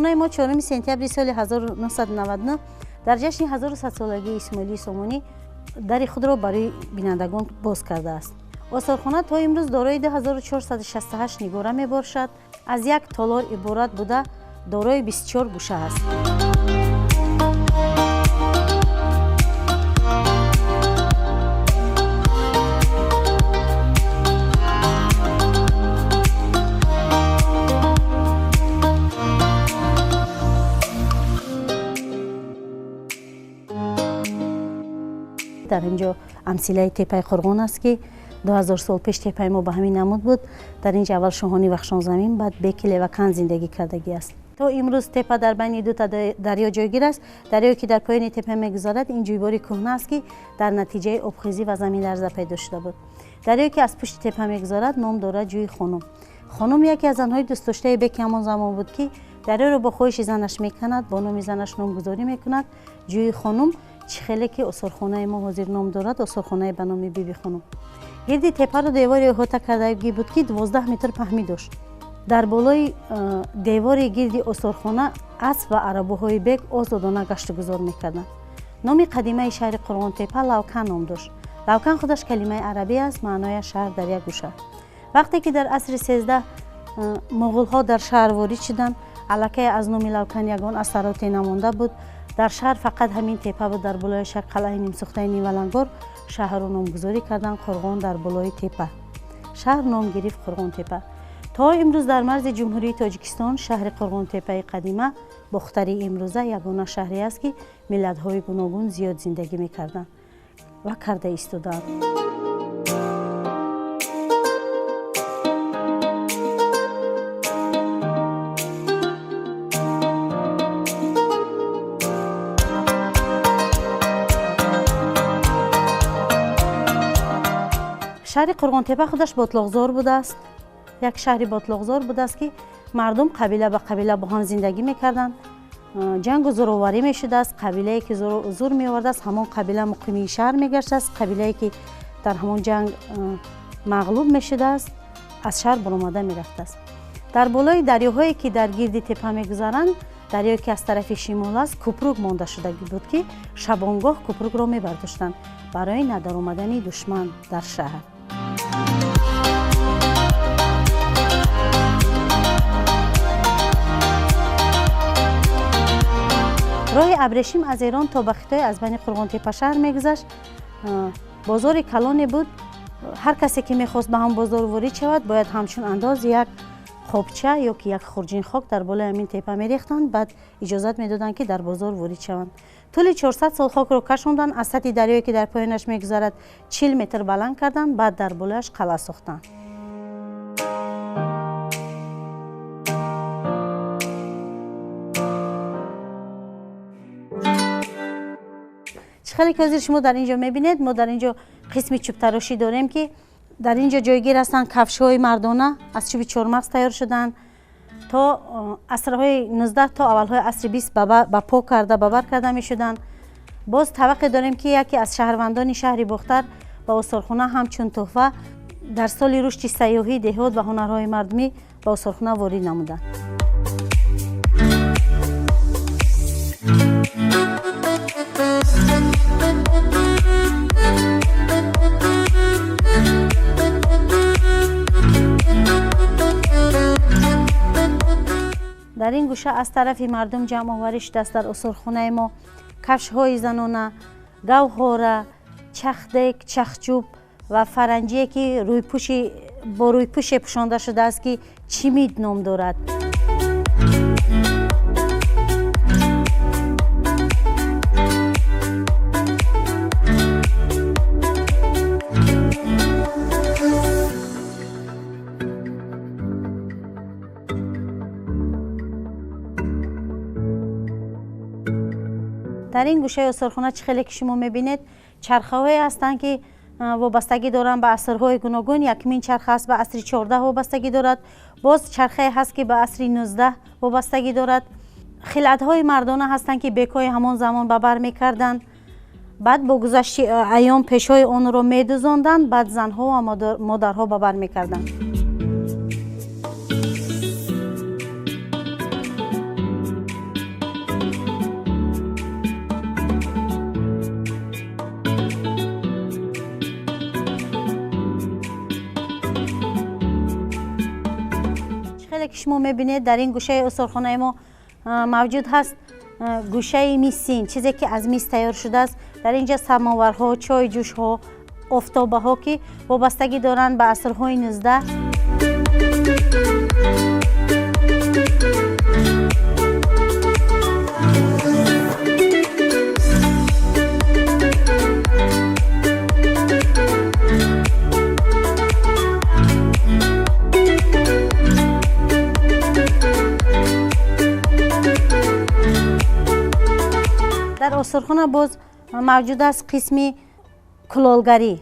Осорхонаи мо 4 сентябри соли 1999 дар ҷашни 1100-солагии Исмоилии Сомонӣ дари худро барои бинандагон боз кардааст. Осорхона то имрӯз дорои 2468 нигора мебошад, аз як толор иборат буда, дорои 24 гӯша аст. Дар ин ҷо амсилаи теппаи Қурғон аст, ки 2000 сол пеш теппаи мо ба ҳамин намуд буд. Дар ин ҷо аввал шоҳони Вахшонзамин, баъд беки Левакан зиндагӣ кардагӣ аст. То имрӯз теппа дар байни дута дарё ҷойгир аст. Дарёе ки дар поёни теппа мегузарад, ин ҷӯйбори кӯҳна аст, ки дар натиҷаи обхезӣ ва заминларза пайдо шуда буд. Дарёе ки аз пушти теппа мегузарад, ном дорад ҷӯи Хонум. Хонум яке аз занҳои дӯстдоштаи беки ҳамон замон буд, ки дарёро бо хоҳиши занаш меканад, бо номи занаш номгузорӣ мекунад. Ҷӯи Хонум чӣ хеле ки осорхонаи мо ҳозир ном дорад, осорхонаи ба номи Биби Хонум. Гирди теппаро девори иҳота кардагӣ буд, ки 12 метр паҳмӣ дошт. Дар болои девори гирди осорхона асп ва арабуҳои бек озодона гаштугузор мекарданд. Номи қадимаи шаҳри Қурғонтеппа Лавкан ном дошт. Лавкан худаш калимаи арабӣ аст, маънояш шаҳр дар як гӯша. Вақте ки дар асри 13 муғулҳо дар шаҳр ворид шуданд, аллакай аз номи Лавкан ягон асароте намонда буд. Дар шаҳр фақат ҳамин теппа буд, дар болояш як қалъаи нимсӯхтаи нимвалангор. Шаҳрро номгузорӣ карданд Қурғон дар болои теппа. Шаҳр ном гирифт Қурғонтеппа. То имрӯз дар марзи Ҷумҳурии Тоҷикистон шаҳри Қурғонтеппаи қадима Бохтари имрӯза ягона шаҳре аст, ки миллатҳои гуногун зиёд зиндагӣ мекарданд ва карда истодаанд. Шаҳри Қурғонтеппа худаш ботлоқзор будааст. Як шаҳри ботлоқзор будааст, ки мардум қабила ба қабила бо ҳам зиндагӣ мекарданд. Ҷангу зӯроварӣ мешудааст. Қабилае ки зур меовардааст, ҳамон қабила муқимии шаҳр мегаштааст. Қабилае ки дар ҳамон ҷанг мағлуб мешудааст, аз шаҳр баромада мерафтааст. Дар болои дарёҳое ки дар гирди теппа мегузаранд, дарёе ки аз тарафи шимол аст, купрук монда шуда буд, ки шабонгоҳ купрукро мебардоштанд барои надаромадани душман дар шаҳр. Роҳи абрешим аз Эрон то ба Хитой аз байни Қурғонтеппа шаҳр мегузашт. Бозори калоне буд. Ҳар касе ки мехост ба ҳам бозор ворид шавад, бояд ҳамчун андоз як қобча ё ки як хурҷин хок дар болои ҳамин теппа мерехтанд, баъд иҷозат медоданд, ки дар бозор ворид шаванд. Тӯли 400 сол хокро кашонданд, аз сатҳи дарёе ки дар поёнаш мегузарад 40 метр баланд карданд, баъд дар болояш қалъа сохтанд. Хеле ки ҳозир шумо дар ин ҷо мебинед, мо дар ин ҷо қисми чӯбтарошӣ дорем, ки дар ин ҷо ҷойгир ҳастанд кафшҳои мардона аз чӯби чормағз тайёр шуданд. То асрҳои 19 то аввалҳои асри 20 ба по карда ба бар карда мешуданд. Боз таваққе дорем, ки яке аз шаҳрвандони шаҳри Бохтар ба осорхона ҳамчун тӯҳфа дар соли рушди сайёҳӣ, деҳот ва ҳунарҳои мардумӣ ба осорхона ворид намуданд. Дар ин гӯша аз тарафи мардум ҷамъоварӣ шудааст дар осорхонаи мо кафшҳои занона, гавҳора, чахдек, чахчӯб ва фаранҷие, ки бо рӯйпӯше пӯшонда шудааст, ки чимид ном дорад. Дар ин гӯшаи осорхона, чӣ хеле ки шумо мебинед, чархаҳое ҳастанд, ки вобастагӣ доранд ба асрҳои гуногун. Якумин чарха аст, ба асри 14 вобастагӣ дорад. Боз чархае ҳаст, ки ба асри 19 вобастагӣ дорад. Хилъатҳои мардона ҳастанд, ки бекҳои ҳамон замон ба бар мекарданд. Баъд бо гузашти айём пешҳои онро медузонданд, баъд занҳо ва модарҳо ба бар мекарданд. Хеле ки шумо мебинед, дар ин гӯшаи осорхонаи мо мавҷуд ҳаст гӯшаи мисин, чизе ки аз мис тайёр шудааст. Дар инҷа самоварҳо, чойҷӯшҳо, офтобаҳо, ки вобастагӣ доранд ба асрҳои 19. Дар осорхона боз мавҷуд аст қисми кулолгарӣ,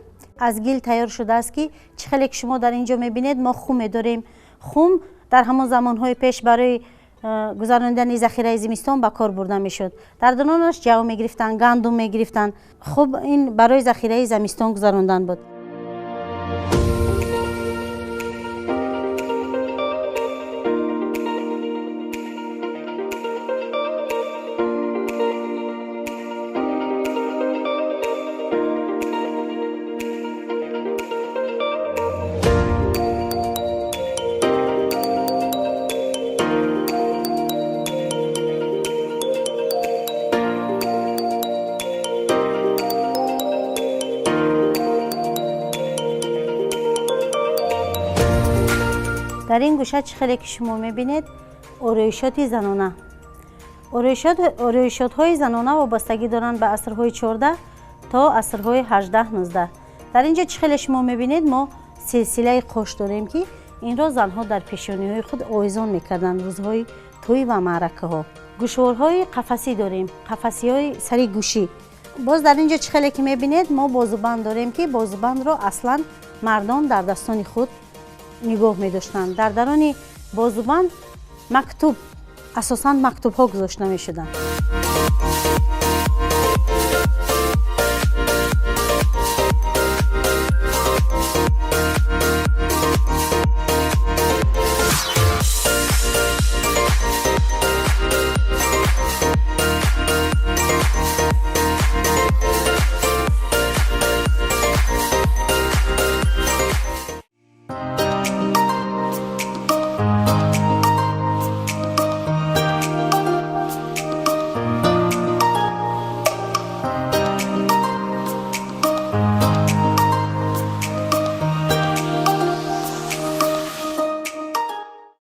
аз гил тайёр шудааст, ки чӣ хеле ки шумо дар ин ҷо мебинед, мо хум медорем. Хум дар ҳамон замонҳои пеш барои гузаронидани захираи зимистон ба кор бурда мешуд. Дар дунонаш ҷав мегирифтанд, гандум мегирифтанд. Хуб, ин барои захираи зимистон гузарондан буд. Дар ин гӯша чӣ хеле ки шумо мебинед, ороишоти занона. Ороишотҳои занона вобастагӣ доранд ба асрҳои 14 то асрҳои 18-19. Дар ин ҷо чӣ хеле шумо мебинед, мо силсилаи қош дорем, ки инро занҳо дар пешониҳои худ овезон мекарданд рӯзҳои тӯй ва маъракаҳо. Гӯшворҳои қафасӣ дорем, қафасиҳои сари гӯшӣ. Боз дар ин ҷо чӣ хеле ки мебинед, мо бозубанд дорем, ки бозубандро аслан мардон дар дастони худ нигоҳ медоштанд. Дар дарони бозубанд мактуб, асосан мактубҳо гузошта мешуданд.